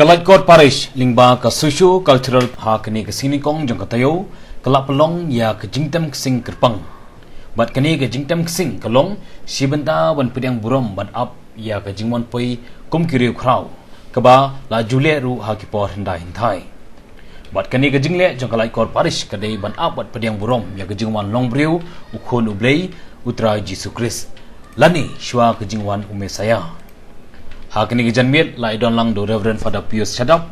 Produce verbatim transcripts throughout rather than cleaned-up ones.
Ka Laitkor Parish lyngba ka Socio Cultural ha kane ka sngi nyngkong jong ka taïew ka la pynlong ïa ka jingtem ksing kyrpang. Bad kane ka jingtem ksing ka long shi bynta ban pdiang burom bad ap ïa ka jingwan poi kum ki riewkhraw kaba la ju leh ruh ha ki por hyndai hynthai. Bad kane ka jingleh jong ka Laitkor Parish ka dei ban ap bad pdiang burom ïa ka jingwan long briew u Khun u Blei, u Trai Jisu Khrist, lane shuwa ka jingwan u Messaïah. Ha kane ka janmiet la ïadon lang da u Reverend Father Pius Shadap,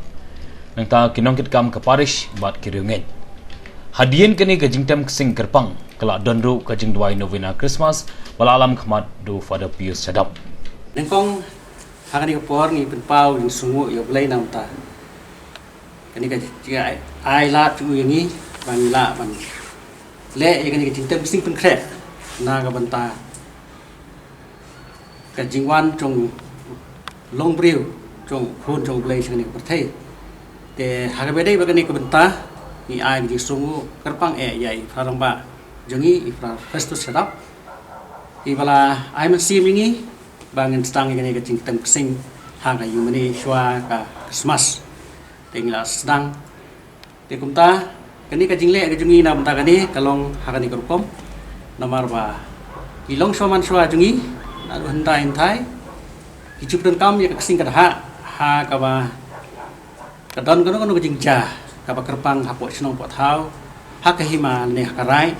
nangta ki nongkitkam ka parish bad ki riewngeit. Hadien kane ka jingtem ksing kyrpang ka la don ruh ka jingduwai novena Christmas ba la lam khmat da u Father Pius Shadap. Nyngkong, ha kane ka por ngi pynpaw jingsngewnguh ïa u Blei namar kane ka jingai, ai lad jong u ïa ngi ba ngi lah ban leh ïa kane ka jingtem ksing pynkhreh na ka bynta ka jingwan jong u long briew jong u Khun jong u Blei sha kane ka pyrthei. Te ha kaba dei bad kane ka bynta ngi ai ka jingsngewnguh kyrpang eh ïa i Phra Rangbah jong ngi, i Phra Festus Shadap, iba la ai mynsiem ïa ngi ba ngin sdang ïa kane ka jingtem ksing ha ka ïingmane shuwa ka Christmas. Te ngi la sdang. Te kumta kane ka jingleh ka jong ngi na bynta kane ka long ha kane ka rukom, namar ba ki longshuwa manshuwa jong ngi naduh hyndai hynthai ki ju pyndonkam ïa ka ksing ka dhah ha kaba ka don kano kano ka jingjia kaba kyrpang hapoh shnong poh thaw, ha ka hima lane ha ka raid.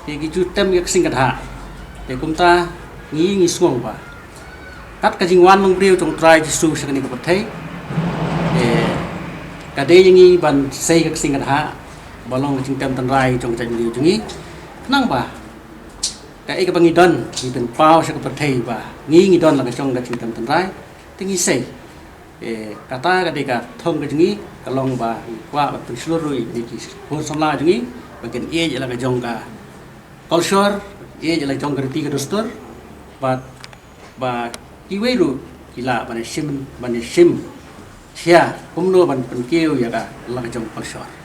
Te ki ju tem ïa ka ksing ka dhah. Te kumta ngi ngi sngew ba kat ka jingwan long briew jong u Trai Jisu sha kane ka pyrthei, te ka dei ïa ngi ban sei ka ksing ka dhah ba long ka jingtem tynrai jong ka jaitbynriew jong ngi. Khnang ba kaei kaba ngi don ngi pynpaw sha ka pyrthei ba ngi ngi don la ka jong ka jingtem tynrai, te ngi sei. Eh, kata ka dei ka thong ka jong ngi, ka long ba ngi kwah ban pynshlur ruh ïa ki khun samla jong ngi ba kin ïeit ïa la ka jong ka culture, ïeit ïa la ka jong ka riti ka dustur, bad ba kiwei ruh ki lah ban shim, ban shim shia kumno ban pynkiew ïa ka la ka jong ka culture.